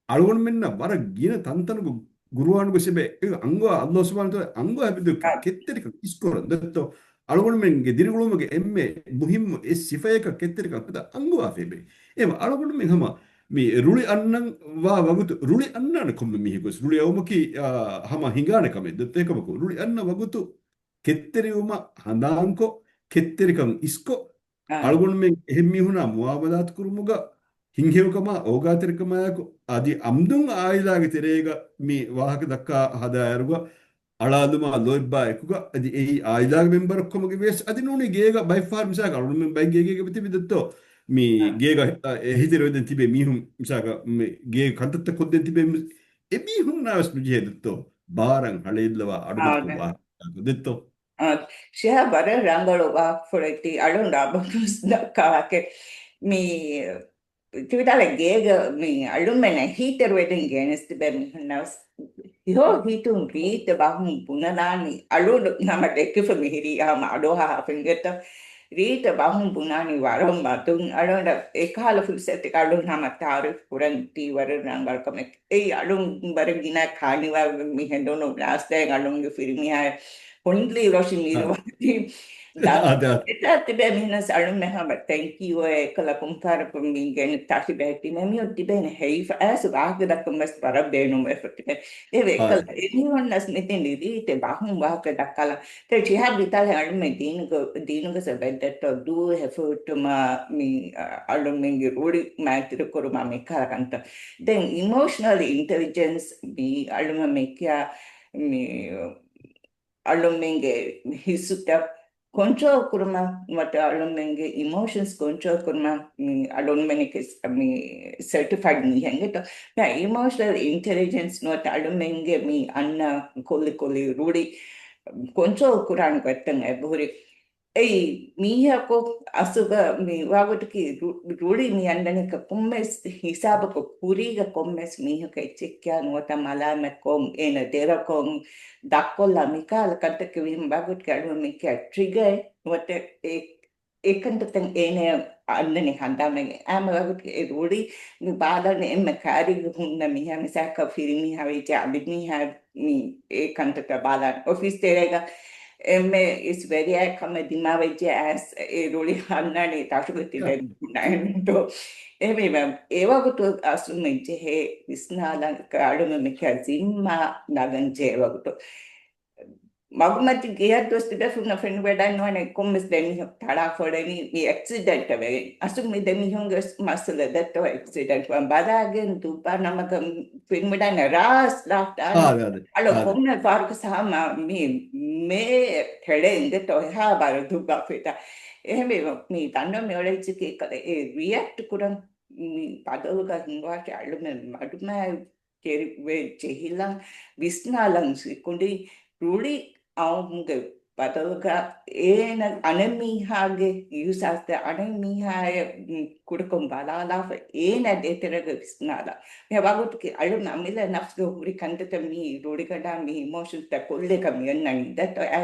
އަޅުގަނޑުމެންނަށް ވަރަށް ގިނަ ތަންތަނުގަ ގުރުއާނުގަ ސިބެ އެ އަންގަވާ އައްލާހު ސުބްޙާނަހޫ ވަތަޢާލާ އަންގަވާ ހެއްބެދު ކެތްތެރިކަން އިސްކުރަން ދެއްތޯ. އަޅުގަނޑުމެންގެ ދިރިއުޅުމުގެ އެންމެ މުހިއްމު އެއް ސިފަޔަކަށް ކެތްތެރިކަން ހަދާ އަންގަވާފައިބެ. އެމަ އަޅުގަނޑުމެން ހަމަ މި ރުޅި އަންނަން ވާ ވަގުތު ރުޅި އަންނާނެ ކޮންމެ މީހަކުވެސް. ރުޅި އައުމަކީ، އާ، ހަމަ ހިނގާނެ ކަމެއް ދެއްތޯ. އެކަމަކު ރުޅި އަންނަ ވަގުތު ކެތްތެރިވުމަށް ހަނދާންކޮށް، ކެތްތެރިކަން އިސްކޮށް، އަޅުގަނޑުމެން އެހެން މީހުނާ މުއާމަލާތު ކުރުމުގަ ހިތްހެޔޮކަމާ އޯގާތެރިކަމާއެކު، އަދި އަމްދުން އާއިލާގެ ތެރޭގަ މި ވާހަކަ ދައްކާ ހަދާއިރުގަ، އަޅާލުމާ ލޯތްބާ އެކުގަ، އަދި އެއީ އާއިލާގެ މެމްބަރަކު ކަމުގަ ވިޔަސް، އަދި ނޫނީ ގޭގަ ބައެއްފަހަރު މިސާލަކަށް އަޅުގަނޑުމެން ބައެއް ގޭގޭގަ ތިބި ދެއްތޯ، މި ގޭގަ، އަ، އެހީތެރިވެދެން ތިބޭ މީހުން މިސާލަކަށް މި ގޭގެ ކަންތައްތައް ކޮށްދޭން ތިބޭ މީ-، އެމީހުންނާވެސް ނުޖެހޭ ދެއްތޯ، ބާރަށް ހަޅޭއްލަވާ އަޑުގަދަކޮށް ވާހަކަ ދެއްތޯ. އާ، ޝިހާބް ވަރަށް ރަނގަޅު ވާހަކަފުޅެއް ތި އަޅުން ރާބަކުސް ދައްކާ ވާހަކަ. މި ތި ވިދާޅުވި ގޭގަ މި އަޅުމެން އެހީތެރިވެދެން ގެނެސް ތިބޭ މީހުންނަށް ހިތޯ ހިތުން ރީތި ބަހުން ބުނަލާނީ އަޅުން ހަމަ ދެކިފަ މިހިރީ ހަމަ އަޑުއަހާ ފެންގެތަ ރީތި ބަހުން ބުނާނީ ވަރަށް މަދުން. އަޅުން އެކަހަލަ ފުރުސަތެއް އަޅުން ހަމަ ތާރީފް ކުރަން ތީ ވަރަށް ރަނގަޅު ކަމެއް. އެއީ އަޅުން ވަރަށް ގިނަ ކާނިވާ މި ހެނދުނު ލާސްތައެއް އަޅުންގެ ފިރިމީހާ ހޮންލީ ރޮށި މީރު ވަންތީ. އަދަ. އެތާ ތިބޭ މިހެނަސް އަޅުމެ ހަމަ ތެންކިޔޫ އެކަލަ ކުންފާރަކުން މި ގެން ތާކިބެ ތިމެ މިއޮތް ތިބޭނެ ހެއިފަ އައިސް ވާހަކަ ދައްކަން ވެސް ވަރަށް ބޭނުންވެފަ ތިބޭ. އެވެ އެކަލަ އެމީހުންނަސް މިދިން ރީތި ބަހުން ވާހަކަ ދައްކާލަ. ތެ ޝިހާބް ވިދާޅެ އަޅުމެ ދީނުގަ، ދީނުގަ ސަބައްދައްތޯ ދޫ ހެފުއްޓުމަ މި އަ، އަޅުމެންގެ ރުޅި މައިތިރި ކުރުމަ މިކަހަލަ ކަންތައް. ދެން އިމޯޝަނަލް އިންޓެލިޖެންސް މި އަޅުމެ މި ކިޔާ މި އަޅުމެންގެ ހިސުތައް ކޮންޓްރޯލް ކުރުމަށް ނުވަތަ އަޅުމެންގެ އިމޯޝަންސް ކޮންޓްރޯލް ކުރުމަށް މި އަޅުމެން ސަޓިފައިޑް މީހެއްގެތޯ. މި އިމޯޝަނަލް އިންޓެލިޖެންސް ނުވަތަ އަޅުމެންގެ މި އަންނަ ކޮލި ކޮލި ރުޅި ކޮންޓްރޯލް ކުރާން ގޮތްތައް އެބަހުރި. އެއީ މީހަކު އަސުގަ މި ވާގޮތަކީ ރު-، ރުޅި މި އަންނަނީ ކޮންމެސް ހިސާބަކު ކުރީގަ ކޮންމެސް މީހަކަށް އެއްޗެއް ކިޔާ ނުވަތަ މަލާމަތްކޮށް އޭނަ ދެރަކޮށް ދަށްކޮށްލާ މިކަހަލަ ކަންތައް ވީމަ ވާގޮތަކީ އަޅުގަނޑު މި ކިޔާ ޓްރިގަރ ނުވަތަ އެ، އެ ކަންތައްތައް އޭނަ އަންނަނީ ހަނދާންވެގެން. އާމެ ވާގޮތަކީ އެ ރުޅި މި ބާލަން އެންމެ ކައިރީގަ ހުންނަ މީހާ މިސާލަކަށް ފިރިމީހާ ވެއްޖެ އަނބިމީހާ މި އެ ކަންތައްތައް ބާލާނެ. އޮފީސް ތެރޭގަ އެންމެ އިސް ވެރިއާ ކަމެއް ދިމާވެއްޖެ އައިސް އެ ރުޅި ހަންނާނީ ތަށުގަ ތިބެ ނުކުންނާނެ ދޯ. އެހެންވީމަ އެވަގުތު އަސްލު މި ޖެހޭ ވިސްނާލަން އަޅުމެން މިކަ ޒިންމާ ނަގަން ޖެހޭ ވަގުތު. މަގުމަތި ގެޔަށް ދުވަސް ތިބެފުން ފެންވެޑަން ނުވަނެ ކޮންމެސް ދެމީހުން ތަޅާފޮޅެނީ މި އެކްސިޑެންޓް ވެގެން. އަސު މި ދެމީހުންގެ މައްސަލަ ދެއްތޯ އެކްސިޑެންޓް ވަން ބަލާގެން ދުއްވާ ނަމަކަށް ފެންވެޑަން ރާސް ލާފްޓާ. އާދެ، އާދެ، އަޅު އާދެ. ކޮންމެ ފާރުގަ ސަހަމަ މި މޭ ތެޅެ އިނގެތޯ އެހާ ބާރު ދުއްވާ ފިތާ. އެހެންވެ މި ދަންނަ މި އޮޅެއްޗިކީ ކަލެ އެ ރިއެކްޓް ކުރަން މި ބަދަލުގަ ހިނގާށެ އަޅުމެ މަޑުމައި ކެރިވެ ޖެހިލަން، ވިސްނާލަން ސިކުނޑި ރުޅި އައުމުގެ ބަދަލުގަ އޭނަ އަނެއްމީހާގެ އިހުސާސްތައް އަނެއްމީހާއަށް ކުޑަކޮށް ބަލާލާފަ އޭނަ ދޭތެރޭގަ ވިސްނާލާ. މި ވަގުތުގެ އަޅުން އަމިއްލަ ނަފްސުގަ ހުރި ކަންތައްތައް މި ރުޅިގަނޑާ މި އިމޯޝަންސްތައް ކޮށްލޭކަށް މި އޮންނަނީ. ދެއްތޯ އެ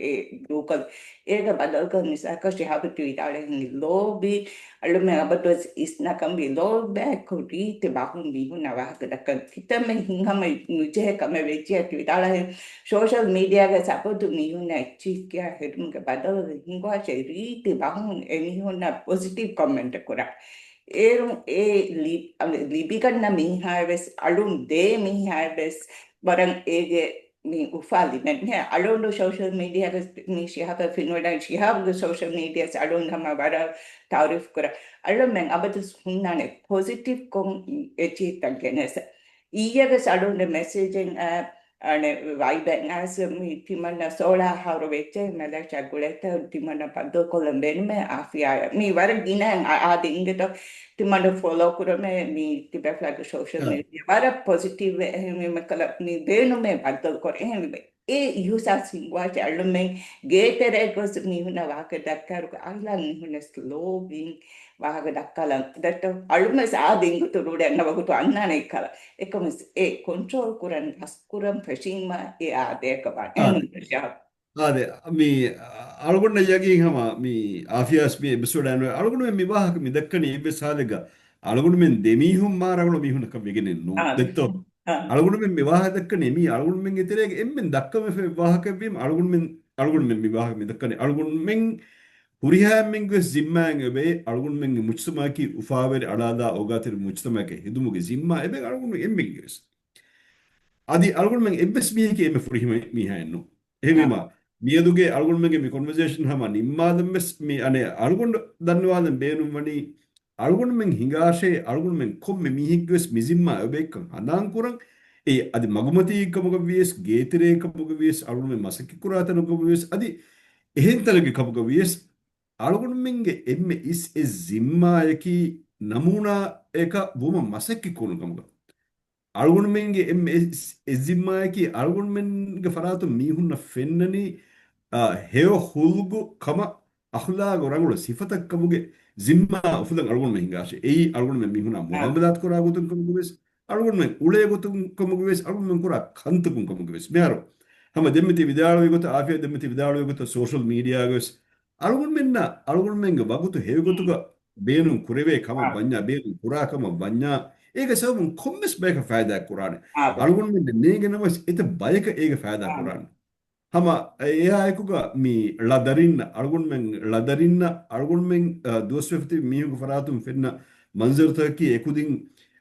އެ ދޫކޮށް. އޭގެ ބަދަލުގަ މިސާލަކަށް ޝިހާބު ތި ވިދާޅެހެން ލޯބި އަޅުމެން އަބަދުވެސް އިސްނަކަން ވީ ލޯބި ބަޔަކު ރީތި ބަހުން މީހުންނާ ވާހަކަ ދައްކަން. ކިތަންމެ ހިތްހަމަ ނުޖެހޭ ކަމެއް ވެއްޖެއްޔާ ތި ވިދާޅާހެން ސޯޝަލް މީޑިއާގަ ސަބަދު މީހުންނާ އެއްޗިހި ކިޔާ ހެދުމުގެ ބަދަލުގަ ހިނގުވާށޭ ރީތި ބަހުން އެމީހުންނާ ޕޮޒިޓިވް ކޮމެންޓެއް ކުރާ. އޭރުން އެ ލި-، ލިބިގަންނަ މީހާއެއް ވެސް އަޅުން ދޭ މީހާއެއް ވެސް ވަރަށް އޭގެ މި އުފާ ލިބެން. އަޅުގަނޑު ސޯޝަލް މީޑިއާގަ މި ޝިހާބަށް ފެނިވަޑައި، ޝިހާބުގެ ސޯޝަލް މީޑިއާ އަޅުގަނޑު ހަމަ ވަރަށް ތައުރީފް ކުރާ. އަޅުމެން އަބަދު ހުންނާނެ ޕޮޒިޓިވް ކޮން އެއްޗިހިތައް ގެނެސް. އިއްޔެގެ އަޅުގަނޑު މެސެޖެއް އަ، އަނެ ވައިބެއް އައިސް މި ތިމަންނަ ސޯޅަ އަހަރު ވެއްޖެ މެލޭޝިއާ ގުޅޭތަ ތިމަންނަ ބައްދަލުކޮށްލަން ބޭނުމޭ އާފިޔާ. މި ވަރަށް ގިނަ އާދެ އިނގެތޯ ތިމަންނަ ފޮލޯ ކުރަމޭ މި ތިބޭފުޅާގެ ސޯޝަލް މީޑިއާ ވަރަށް ޕޮޒިޓިވް އެހެންވީމަ ކަލަ މި ބޭނުމޭ ބައްދަލުކޮށް އެހެންވީމަ. އެ އިހުސާސް ހިނގުވާށޭ އަޅުމެން ގޭތެރޭ ގޮސް މީހުންނާ ވާހަކަ ދައްކާއިރު އަހިލާން މީހުންނަސް ލޯބިން ވާހަކަ ދައްކާލަން. ދެއްތޯ އަޅުމެސް އާދެ އިނގުތު ރުޅި އަންނަ ވަގުތު އަންނާނެ ކަލަ. އެކަމަސް އެ ކޮންޓްރޯލް ކުރަން ރަސްކުރަން ފެށީމަ އެ އާދެއަކަށް ވާނެ. އާދެ. އާދެ، މި އަޅުގަނޑަށް ޔަގީން ހަމަ މި އާފިޔާސް މި އެޕިސޯޑް އަންވެ އަޅުގަނޑުމެން މި ވާހަކަ މި ދައްކަނީ އެއްވެސް ހާލެއްގަ އަޅުގަނޑުމެން ދެމީހުން މާ ރަނގަޅު މީހުންނަކަށް ވެގެނެއް ނޫން. އާ. ދެއްތޯ؟ އާ. އަޅުގަނޑުމެން މި ވާހަކަ ދައްކަނީ މީ އަޅުގަނޑުމެންގެ ތެރޭގަ އެންމެން ދައްކަވެފަ އެއް ވާހަކައެއްވީމަ އަޅުގަނޑުމެން، އަޅުގަނޑުމެން މި ވާހަކަ މި ދައްކަނީ އަޅުގަނޑުމެން ހުރިހާ އެންމެންގެ ވެސް ޒިންމާއެއް އެބައޭ އަޅުގަނޑުމެންގެ މުޖްތަމައަކީ އުފާވެރި އަޅާލާ އޯގާތެރި މުޖްތަމައެއް ހެދުމުގެ ޒިންމާ އެބަ އަޅުގަނޑު އެންމެންގެ ވެސް. އަދި އަޅުގަނޑުމެން އެއްވެސް މީހަކީ އެންމެ ފުރިހަމަ މީހާއެއް ނޫން. އެހެންވީމާ، އާ. މިއަދުގެ އަޅުގަނޑުމެންގެ މި ކޮންވަސޭޝަން ހަމަ ނިންމާލަން ވެސް މި އަނެއް އަޅުގަނޑު ދަންނަވާލަން ބޭނުންވަނީ، އަޅުގަނޑުމެން ހިނގާށޭ، އަޅުގަނޑުމެން ކޮންމެ މީހެއްގެ ވެސް މި ޒިންމާ އެބައެއްކަން ހަނދާން ކުރަން. އެ އަދި މަގުމަތީ ކަމުގަ ވިޔަސް، ގޭތެރޭ ކަމުގަ ވިޔަސް، އަޅުގަނޑުމެން މަސައްކަތް ކުރާ ތަނުގަ ވިޔަސް، އަދި އެހެން ތަނެއްގެ ކަމުގަ ވިޔަސް، އަޅުގަނޑުމެންގެ އެންމެ އިސް އެއް ޒިންމާއަކީ ނަމޫނާއަކަށް ވުމަށް މަސައްކަތް ކުރުން ކަމުގަ. އަޅުގަނޑުމެންގެ އެންމެ އެއް، އެއް ޒިންމާއަކީ އަޅުގަނޑުމެންގެ ފަރާތުން މީހުންނަށް ފެންނަނީ، އާ، ހެޔޮ ހުލްގު ކަމަށް އަޚްލާގު ރަނގަޅު ސިފަތައް ކަމުގެ ޒިންމާ އުފުލަން އަޅުގަނޑުމެން ހިނގާށޭ. އެއީ އަޅުގަނޑުމެން މީހުނާ އާ. މުއާމަލާތު ކުރާ ގޮތުން ކަމުގަ ވެސް، އަޅުގަނޑުމެން އުޅޭ ގޮތުން ކަމުގަ ވެސް، އަޅުގަނޑުމެން ކުރާ ކަންތަކުން ކަމުގަ ވެސް. މިހާރު ހަމަ ދެންމެ ތި ވިދާޅުވި ގޮތަށް، އާފިޔާ ދެންމެ ތި ވިދާޅުވި ގޮތަށް ސޯޝަލް މީޑިއާގަ ވެސް އަޅުގަނޑުމެންނަށް އަޅުގަނޑުމެންގެ ވަގުތު ހެޔޮ ގޮތުގަ ބޭނުން ކުރެވޭ ކަމަށް އާ. ވަންޏާ، ބޭނުން ކުރާ ކަމަށް ވަންޏާ، އޭގެ ސަބަބުން ކޮންމެސް ބަޔަކަށް ފައިދާ ކުރާނެ. އާ. އަޅުގަނޑުމެން ނޭނގެ ނަމަވެސް އެތައް ބަޔަކަށް އޭގެ ފައިދާ އާ. ކުރާނެ. ހަމަ އެއާއެކުގަ މި ޅަދަރިންނަށް، އަޅުގަނޑުމެން ޅަދަރިންނަށް، އަޅުގަނޑުމެން، އަ، ދުވަސްވެފަތި މީހުންގެ ފަރާތުން ފެންނަ މަންޒަރުތަކަކީ އެކުދިން،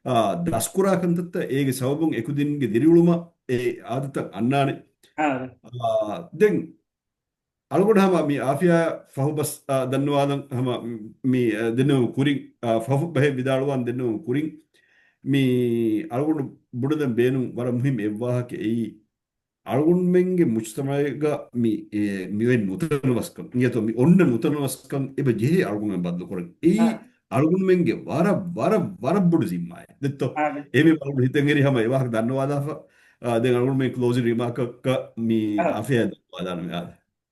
އާ، ދަސްކުރާ ކަންތައްތައް އޭގެ ސަބަބުން އެކުދިންގެ ދިރިއުޅުމަށް އެ އާދަތައް އަންނާނެ. އާ. އާ، ދެން އަޅުގަނޑު ހަމަ މި އާފިޔާ ފަހު ބަސް، އާ، ދަންނަވާލަން ހަމަ މި، އާ، ދެންނެވުން ކުރިން، އާ، ފަހު ބަހެއް ވިދާޅުވާން ދެންނެވުން ކުރިން، މި އަޅުގަނޑު ބުނެދެން ބޭނުން ވަރަށް މުހިންމު އެއްވާހަކަ އެއީ، އަޅުގަނޑުމެންގެ މުޖްތަމަޢުގަ މި، އެ، މި އޮތް ނުތަނަވަސްކަން، އިނގޭތޯ، މި އޮންނަ ނުތަނަވަސްކަން އެބަ ޖެހޭ އަޅުގަނޑުމެން ބަދަލުކުރަން. އެއީ އާ. އަޅުގަނޑުމެންގެ ވަރަށް، ވަރަށް، ވަރަށް ބޮޑު ޒިންމާއެއް. ދެއްތޯ؟ އާ. އެހެންވީމަ އަޅުގަނޑު ހިތަށް އެރި ހަމަ އެވާހަކަ ދަންނަވާލާފަ. އާ، ދެން އަޅުގަނޑުމެން ކްލޯޒިން ރިމާކަށް މި އާ. އާފިޔާ ދަންނަވާލާނަމޭ. އާ.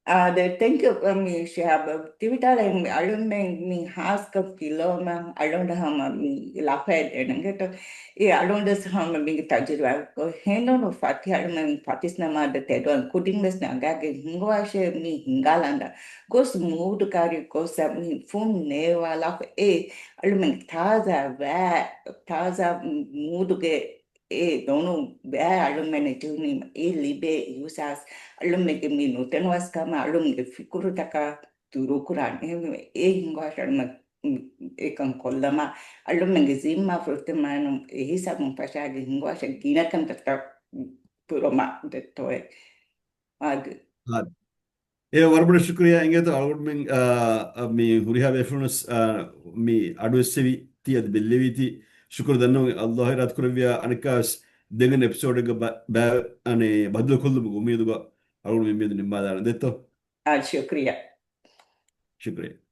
އާ، ދެ، ތެންކް ޔޫ، މި ޝިހާބް. ތިވިދާޅެއް މި އަޅުމެން މި ހާސްކޮށް ފިލޯމަ އަޅުގަނޑު ހަމަ މި ލަފައެއް ދެނެގެތޯ. އެ އަޅުގަނޑު ހަމަ މި ތަޖުރިބާ ކޮށް ހެނދުނު ފަތިހަ އަޅުމެން ފަތިސް ނަމާދަށް ތެދުވަން ކުދިން ވެސް ނަގާގެ ހިނގުވާށޭ މި ހިނގާލަންދާ. ގޮސް މޫދު ކާރި ގޮސް މި ފުން ނޭވާލާފަ އެ އަޅުމެން ތާޒާ ވައި، ތާޒާ މޫދުގެ އެ ދޮނު ބައި އަޅުމެން ޖެހުނީމަ އެ ލިބޭ އިހުސާސް އަޅުމެންގެ މި ނުތަނަވަސްކަމާ އަޅުމެންގެ ފިކުރުތަކާ ދުރުކުރާނެ. އެހެންވެ އެ ހިނގުވާށޭ އަޅުމެން އެކަން ކޮށްލަމާ އަޅުމެންގެ ޒިންމާ ފުރަތަމައިނު އެ ހިސާބުން ފަށާގެ ހިނގުވާށޭ ގިނަ ކަންތައްތައް ކުރުމަށް ދެއްތޯއޭ. އާދެ. އާދެ. އޭ ވަރަށް ބޮޑަށް ޝުކުރިއްޔާ އިނގޭތޯ އަޅުގަނޑުމެން، އާ، މި ހުރިހާ ބޭފުޅުންވެސް، އާ، މި އަޑުއެއްސެވި ތީ އަދި ބެއްލެވީތީ ޝުކުރު ދަންނަވަން ﷲ އިރާދަކުރެއްވިޔާ އަނެއްކާވެސް ދެން އެޕިސޯޑެއްގަ ބަ-، ބަ-، އަނެއް ބަދަލުކޮށްލުމުގެ އުއްމީދުގަ އަޅުގަނޑު މިއަދު ނިންމާލާނަން ދެއްތޯ؟ އާ، ޝުކުރިއްޔާ. ޝުކުރިއްޔާ.